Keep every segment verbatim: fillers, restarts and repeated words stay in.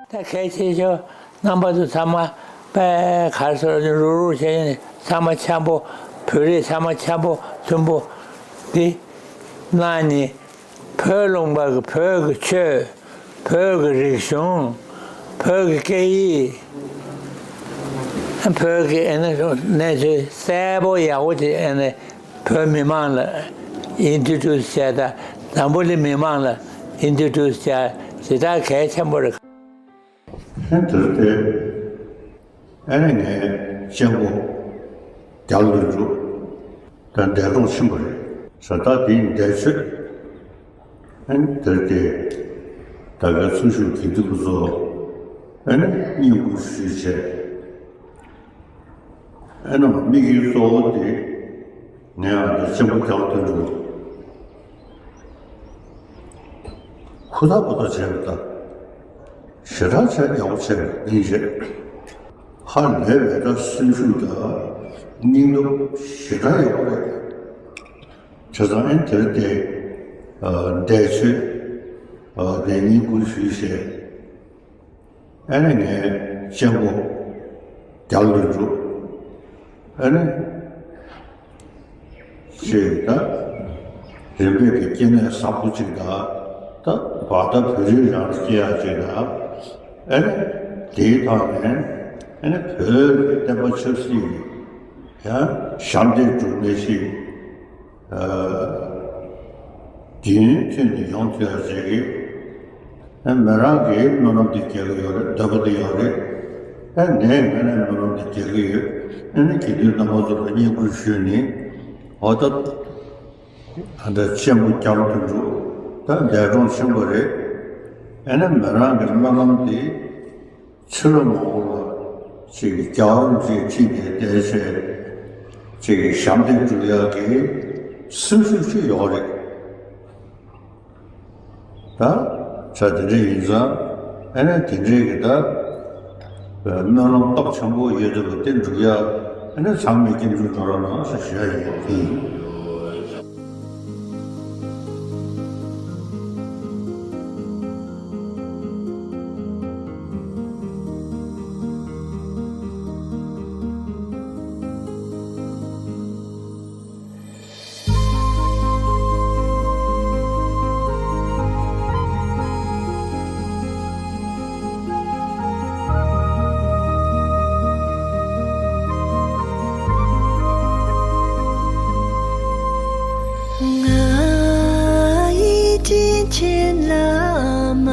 ད་གལ་ཆེ་ཤོས་རྣམ་པ་ཚོ་ཚང་མ་དཔེ་ག་རེ་ཟེར་རུག་རུག་བྱས་ནས་ཚང་མ་འཆམ་པོ། བོད་རིགས་ཚང་མ་འཆམ་པོ་མཐུན་པོ་འདི་གནང་ནས། བོད་ལུང་པ་གི་བོད་ཀྱི་ཆོས། བོད་ཀྱི་རིག་གཞུང་། བོད་ཀྱི་སྐད་ཡིག། བོད་ཀྱི་ཨ་ནི་གནས་ཚུལ་གསལ་པོ་ཡག་པོ་ཅིག་ཨ་ནི་བོད་མི་མང་ལ་ཨིན་ཊྲོ་ཌིའུ་སི་བྱས་དང་། འཛམ་བུ་གླིང་མི་མང་ལ་ཨིན་ཊྲོ་ཌིའུ་སི་བྱས། ཇི་ལྟར་གལ་ཆེན་པོ་རེད། ཧན་དེར་ཏེ། ཨ་ནི་ངའི་གཅེན་པོ་རྒྱ་ལོ་འབྲུག་ད་འདས་གྲོངས་ཕྱིན་པ་རེད། ས་ད་དེའི་འདས་མཆོད། ཨ་ནི་དེར་ཏེ་ད་གའི་ཚུལ་ཤུགས་དགེ་འདུན་པ་ཚོ་ཨ་ནི་བསྙེན་བཀུར་ཞུས་བྱས། ཨ་ནི་དམིགས་ཡུལ་གཙོ་བོ་དེ་ངའི་ཨ་ནི་གཅེན་པོ་རྒྱ་ལོ་འབྲུག་ཧུར་ཐག་པོ་ཐག་བྱས་པ་དང་། ཞེ་དྲག་བྱས་ཡག་པོ་བྱས་པ་ཡིན་རེད། ཧ་ལས་པའི་ད་སེམས་ཤུགས་དང་སྙིང་སྟོབས་ཞེ་དྲག་ཡོད་པ་རེད། བྱས་ཙང་ཨ་ནི་དེར་ཏེ་འདས་མཆོད་དེ་བསྙེན་བཀུར་ཞུས་བྱས། ཨ་ནི་ངའི་གཅེན་པོ་རྒྱ་ལོ་འབྲུག་ཨ་ནི་ཅེས་ད་རིམ་པས་ཀྱི་སྐྱེ་གནས་བཟང་པོ་ཅིག་དང་། ད་བར་ད་བོད་རིགས་རང་སྐྱེ་ཡག་ཅིག་དང་། ཨ་ནི་དེའི་ཐོག་ནས་ཨ་ནི་བོད་ཀྱི་བསྟན་པ་ཆབ་སྲིད་ཡང་ཞབས་འདེགས་སྒྲུབ་མཁན་ཞིག་རྒྱུན་མཐུད་ནས་ཡོང་ཐུབ་ཡག་ཅིག་གི་ཨ་མི་རང་གི་སྨོན་ལམ་དེ་རྒྱག་གི་ཡོད་རེད། འདོད་པ་དེ་ཡོད་རེད། ཨ་ངས་ངས་ནས་སྨོན་ལམ་དེ་རྒྱག་གི་ཡོད། ཨ་ནི་དགེ་འདུན་རྣམ་པ་ཚོ་ལ་བསྙེན་བཀུར་ཞུས་ནས། འོ་ད་ད་ལྟ་གཅེན་པོ་རྒྱ་ལོ་འབྲུག་ད་འདས་གྲོངས་ཕྱིན་པ་རེད། ཨ་ནི་མི་རང་གི་སྨོན་ལམ་དེ་ཕྱི་ལོ་མང་པོ་ལ་ཅིག་རྒྱལ་བ་རིན་པོ་ཆེ་ཁྲི་ནས་བསྡད་བྱས་ཅིག་ཞབས་འདེགས་སྒྲུབ་ཡག་གི་སེམས་ཤུགས་ཤིག་ཡོད་རེད། ད་ཆ་དེ་འདྲ་ཡིན་ཙང་། ཨ་ནི་དེ་འདྲའི་གི་ད་སྨོན་ལམ་སྟོབས་ཆེན་པོ་ཡོད་དུས་དེ་འགྲུབ་ཡག་ཨ་ནི་ཚང་མས་སྐྱབས་འཇུག་འགྲོ་རོགས་གནང་ཟེར་ཞུ་ཡག་ཡིན། ང་ཡི་དྲིན་ཆེན་བླ་མ།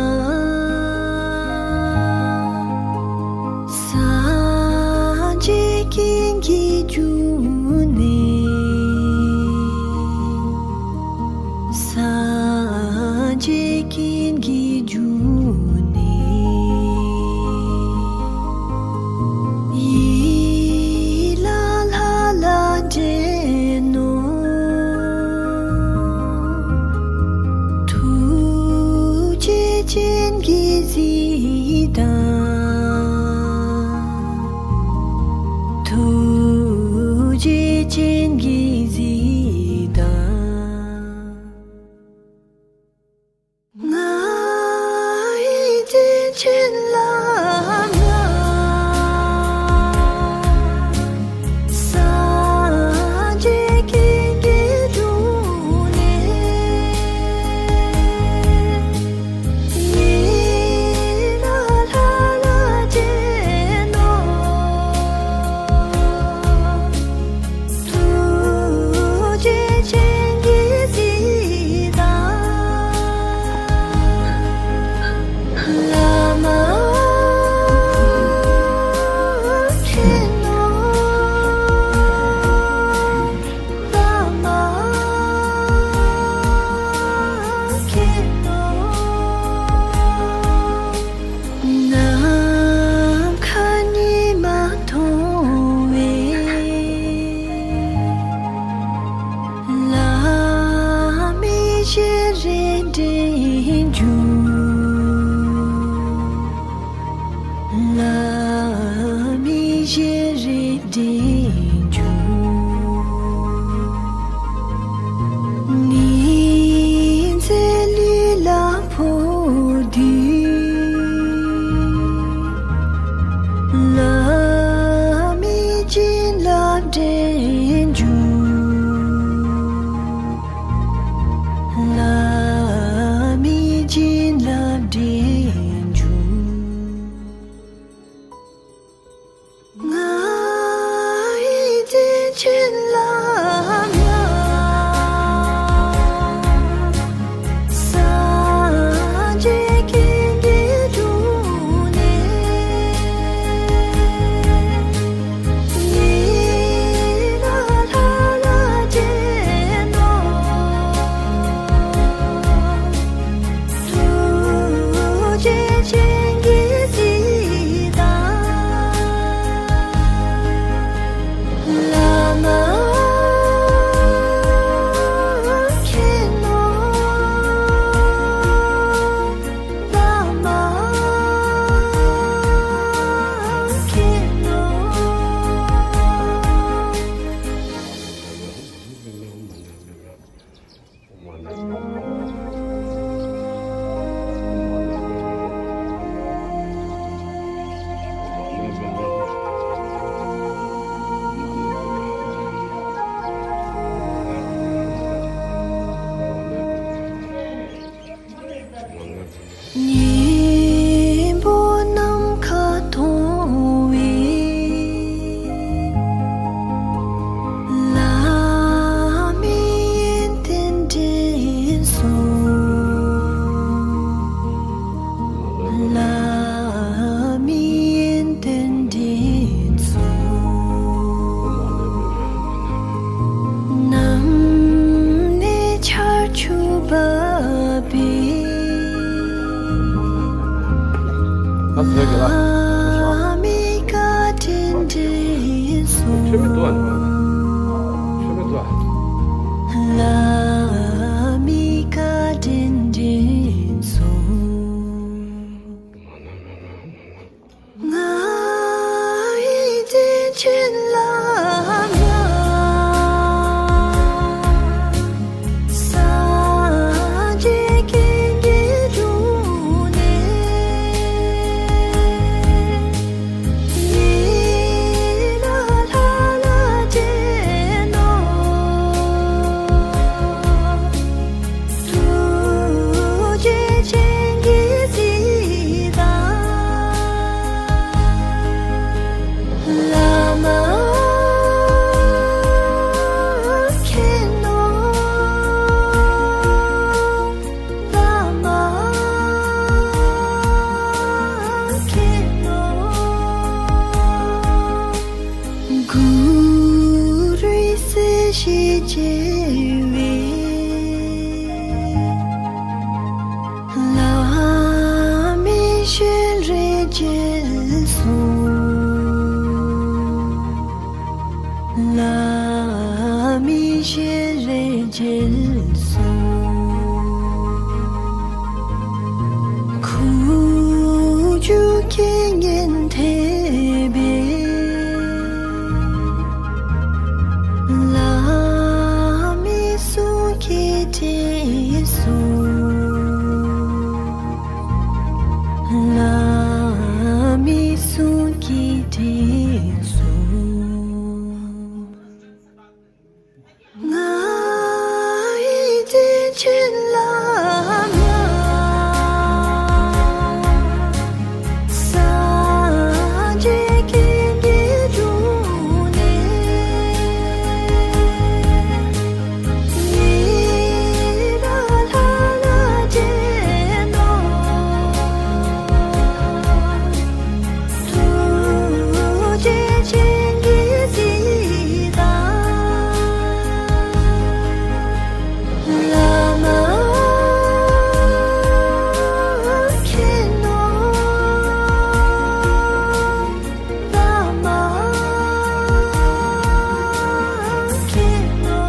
སངས་རྒྱས་ཀུན་གྱི་འབྱུང་གནས། སངས་རྒྱས་ཀུན་གྱི་འབྱུང་གནས། ཡིད་ལ་ལྷ་ལ་འདྲེན་ནོ། ཐུགས་རྗེ་ཅན་གྱིས་གཟིགས་དང་། ཐུགས་རྗེ་ཅན་གྱིས་གཟིགས་དང་། ང་ཡི་དྲིན་ཆེན་བླ་མ། སངས་རྒྱས་ཀུན་གྱི་འབྱུང་གནས། ཡིད་ལ་ སྙིང་པོ་ནམ་མཁའ་མཐོང་བའི་བླ་མའི་ཡོན་ཏན་དྲན་སོང་། བླ་མའི་ཡོན་ཏན་དྲན་སོང་། ནམ་ནས་ཆར་ཆུ་བབས་པའི་ཨ་བོད་ཀྱི་ལ། བླ་མའི་བཀའ་དྲིན་དྲན་སོང་། ཆོས་མེད་དོ། ཆོས་མེད་དོ། བླ་མའི་བཀའ་དྲིན་དྲན་སོང་། ང་ཡི་བདེ་ཆེན་བླ་མ། སངས་རྒྱས་ཀུན་གྱི་དྲུང་ནས། ཡིད་ལ་ལྷ་ལ་བྱིན་ནོ། ཐུགས་རྗེ་ཆེན་གྱི་གཟི་བླ་མ་མཁྱེན་ནོ། བླ་མ་མཁྱེན་ནོ། གུ་རུའི་སྲས་ཞེས་བགྱི་བའི་བླ་མའི་ཞལ་རས་མཇལ་སོང་། བླ་མའི་ཞལ་རས་མཇལ་སོང་། ཁུ་བྱུག་རྐྱེན་ངན་ཐེབས་པའི་བླ་མའི་གསུང་གིས་དྲན་སོང་། བླ་མའི་གསུང་གིས་དྲན་སོང་། ང་ཡི་བདེ་ཆེན་བླ་མ། སངས་རྒྱས་ཀུན་གྱི་དྲུང་ནས། ཡིད་ལ་ལྷ་ལ་བྱིན་ནོ། ཐུགས་རྗེ་ཆེན་གྱི་གཟི་བླ་མ་མཁྱེན་ནོ། བླ་མ་མཁྱེན་ནོ།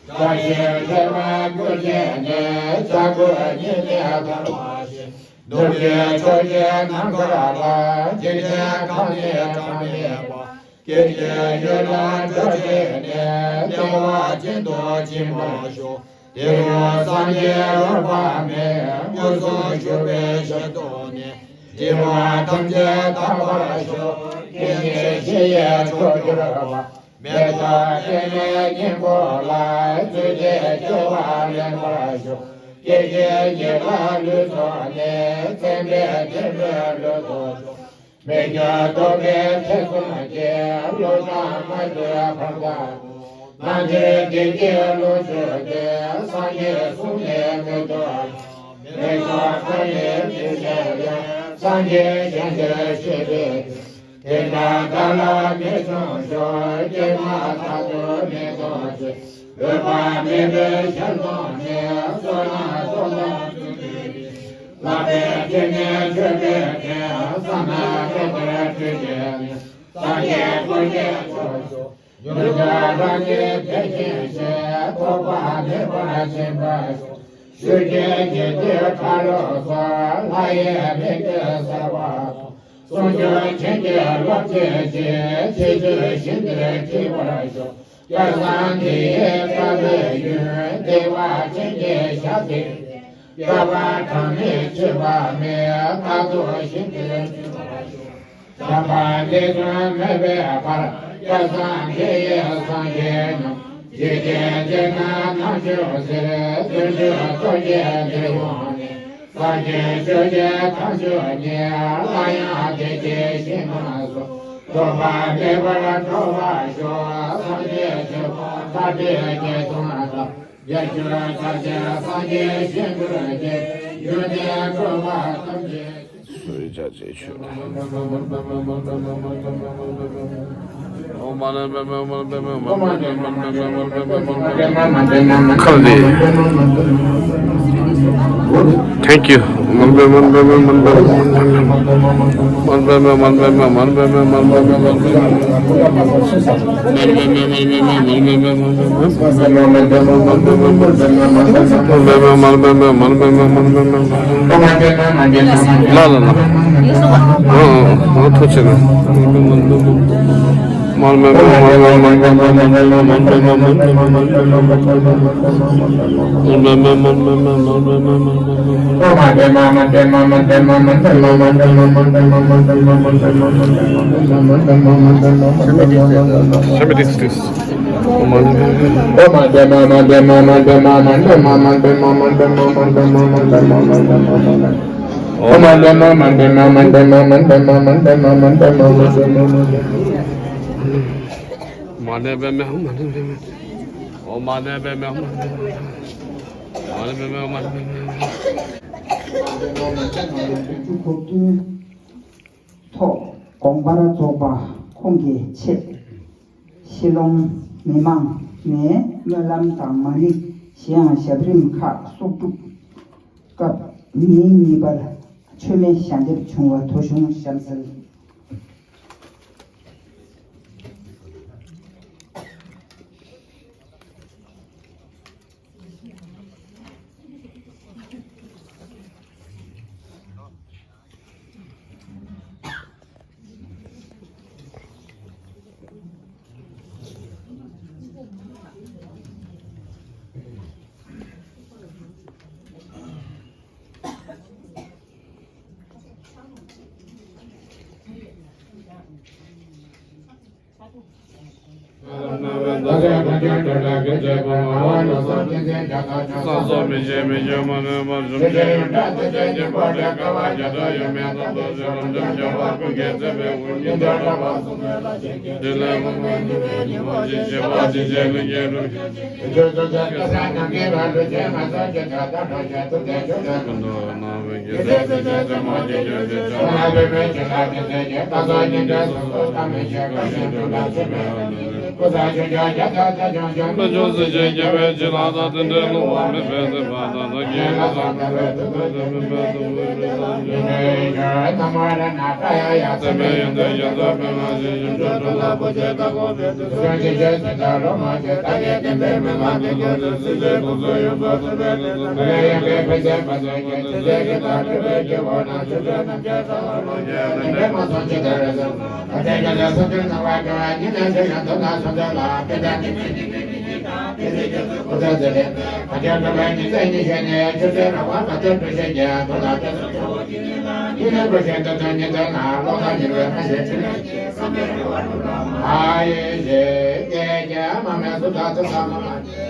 བཀྲ་ཤིས་ལྷ་མོ་སྐུ་མཇལ་ནས། བྱ་རྒོད་ཉི་མའི་ཐར་བ་བཞིན། གདུལ་བྱའི་ཕྱོགས་བཞིའི་ནམ་མཁའ་ལ། འཇིག་རྟེན་ཁམས་ནི་གྲངས་མེད་པ། སྐད་ཅིག་ཡུད་ལ་འགྲོ་བྱེད་ནས། བདེ་བ་ཅན་དུ་ཕྱིན་པར་ཤོག། དེ་ཡང་སངས་རྒྱས་འོད་དཔག་མེད། དངོས་སུ་བཞུགས་པའི་ཞལ་དུ་ནི། འདྲི་བ་ཐམས་ཅད་དག་པར་ཤོག། སྐད་ཅིག་ཤེས་ཡས་མཆོག་གྱུར་པ། མེ་ཏོག་སྤྱན་མའི་སྙིང་པོ་ལ། བརྫུས་ཏེ་སྐྱེ་བ་ལེན་པར་ཤོག། སྐད་ཅིག་ཉིད་ལ་ལུས་ཚོགས་ནས། མཚན་དཔེའི་རྒྱལ་པོའི་ལུས་དུ་ཤོག། མི་སྐྱོ་རྟོག་པའི་ཐེ་ཚོམ་གྱིས། བློ་བཟང་མ་གྱུར་ཕམ་དང་། ནང་ཆོས་བདེན་བཞིའི་ལོངས་སྤྱོད་དེ། སངས་རྒྱས་གསུང་ནས་མི་ལྡོག་མི་སྐྱོ་ཐོབ་ནས་མི་ཟད་ཡང་། སངས་རྒྱས་ཞིང་དུ་སྤྱོད་པའི། དེ་འདྲ་བདག་ལ་མི་འབྱུང་ཤོག་སྐྱེས་མ་ཐག་ཏུ་མི་ལྡོག་ཅིང་། འོད་དཔག་མེད་པའི་ཞལ་མཐོང་ནས། བསོད་ནམས་སྟོང་ཕྲག་བརྒྱ་ཕྲག་ལྷག་པའི་དེ་ནས་མཆོད་པའི་ཕྲིན། བསམ་ན་མཆོག་ཏུ་སྤྲུལ་པའི་ནས། སངས་རྒྱས་སྐུ་ལས་མཆོག་ཏུ། མྱུར་མགྱོགས་རང་གི་བདེ་ཆེན་ཞིང་། ཐོབ་པ་ངེས་པར་འབྱིན་པར་ཤོག་ཆོས་ཀྱི་དགེ་འདུན་གར་ལོག་སོགས། ལྷ་ཡི་མིག་གིས་གསལ་བ་མཐོང་། གསུང་སྒྱུར་བྱིན་གྱིས་རློབ་བྱེད་ཅིང་། ཕྱི་ཚུལ་ཞིང་དུ་ཁྲིད་པར་ཤོག་སྐལ་བཟང་དེ་ཡི་བཀའ་པོད་ཡུན། བདེ་བ་ཅན་གྱི་ཞག་དེ། བསྐལ་པ་གྲངས་མེད་འཆི་བ་མེད། མངལ་དུ་ཞིང་དུ་འཁྲིད་པར་ཤོག་བྱམས་པ་ལས་དོན་མེད་པའི་བར། སྐལ་བཟང་དེ་ཡི་སངས་རྒྱས་རྣམས། འཇིག་རྟེན་འདི་ན་དམ་ཆོས་ཟེར། བརྩོན་འགྲུས་རྫོགས་བྱེད་འདིར་ཡོང་ནས། སངས་རྒྱས་ཆོས་ཀྱི་དམ་ཆོས་ཉིད། སླར་ཡང་བདེ་སྐྱིད་ཞིང་ལ་སོགས། ཐོབ་པ་ངེས་པར་འགྲུབ་པར་ཤོག་སངས་རྒྱས་ཆོས་འཁོར་ཐར་པའི་དགེ་སློང་དག་རྒྱལ་སྲས་ཐམས་ཅད་སངས་རྒྱས་ཞིང་དུ་སྐྱེ། ཡོན་ཏན་གྲུབ་པ་ཐམས་ཅད། སོ་ཡི་ཅག་ཅེས་མཆོད། ཁ་ལས། Thank you. ལ་ལ་ལ། ཨོ་ཨོ་ཐུགས་རྗེ་གནང་། ཐོག་དགོངས་པ་རྫོགས་པ་ཁོང་གི་ཆེད། ཤི་ལོང་མི་མང་ནས་སྨོན་ལམ་དང་མ་ཎི་གཞན་ཡང་ཞབས་རིམ་ཁག་གསོག་སྒྲུབ་སྐབས་ཉིན་གཉིས་པར་མཆོད་མེ་ཞལ་འདེབས་བྱུང་བ་ཐོ་གཞུང་གཤམ་གསལ།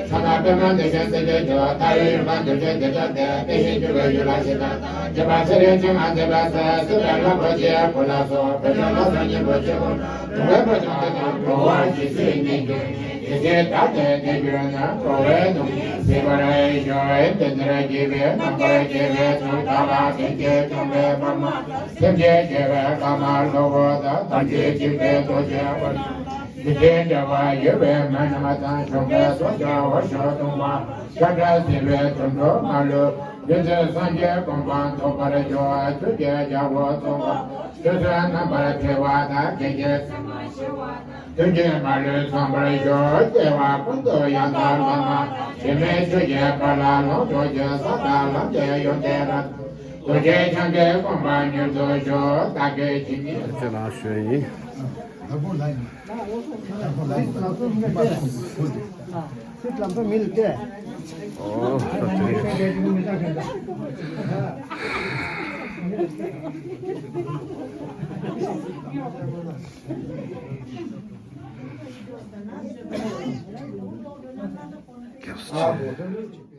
ཐ་ན་པདྨ་འདི་ཞེས་སྲིད་པའི་རྒྱུ། ལྟ་བའི་ཡུལ་ལ་འདུ་བྱེད་དེ་ལྟ་སྟེ། དེ་བཞིན་འགྱུར་བའི་ཡུལ་ལ་ཞེས་བྱ་དང་། རྒྱས་པར་ཚེ་རིང་ཅིང་ཨ་མཛེས་པའི་ཚེ། སྲིད་པའི་ལྷ་མོ་བརྒྱད་ཀྱི་སྐུ་ལ་སོགས། བོད་ལྗོངས་ལྷ་ཚོགས་སྙིང་པོ་ཆེ་ཀུན། གདུང་བའི་བུ་ཆུང་དེ་དང་འགྲོ་བ་ཇི་སྲིད་གནས་གྱུར་ནས། དེ་སྲིད་བདག་དེར་གནས་གྱུར་ནས། འགྲོ་བའི་སྡུག་བསྔལ་སེལ་བར་ཤོག། འདི་ལྟར་བགྱིས་པས་རྣམ་པར་རྒྱལ་བའི་ཚུལ། བདག་ལ་ཕན་ཕྱིར་བསྐྱོན་པའི་དཔལ་མོ། སེམས་ཅན་བདེ་བའི་བླ་མ་སློབ་དཔོན་དང་། ཐམས་ཅད་གཅིག་པའི་རྡོ་རྗེ་དཔལ། དེ་བཞིན་འབྲེལ་བ་ཡོད་པའི་མི་རྣམས་དང་། གཞོན་སྐྱེས་སོགས་ཀྱང་འོ་ཞོ་བཏུང་བ། ཤ་ཁྲག་བསིལ་བའི་དུད་འགྲོ་མ་ལུས། རྒྱུ་མཚན་སངས་རྒྱས་གོ་འཕང་ཐོབ་པར་ཤོག། ཆོས་ཀྱི་རྒྱལ་པོ་ཚོགས་པ་ཆོས་སྲུང་རྣམ་པར་གྲོལ་བ་དང་། དགེ་བཤེས་སེམས་དཔའ་ཆེ་བ་དང་། མཐུན་རྐྱེན་མ་ལུས་ཚང་བར་ཤོག། སྐྱེ་བ་ཀུན་ཏུ་ཡང་དག་བླ་མ། དྲི་མེད་ཆོས་ཀྱི་དཔལ་ལ་ལོངས་སྤྱོད་ཅིང་། ས་དང་ལམ་གྱི་ཡོན་ཏན་རབ། རྡོ་རྗེ་འཆང་གི་དགོངས་པ་མྱུར་དུ་ཤོག། བདག་གིས་ཇི་སྙེད། ཁྱེད་ལ་ཞུ་ཡིན། ཨོ། ད་དེ་རེད། རྒྱབ་ས་ཆེ།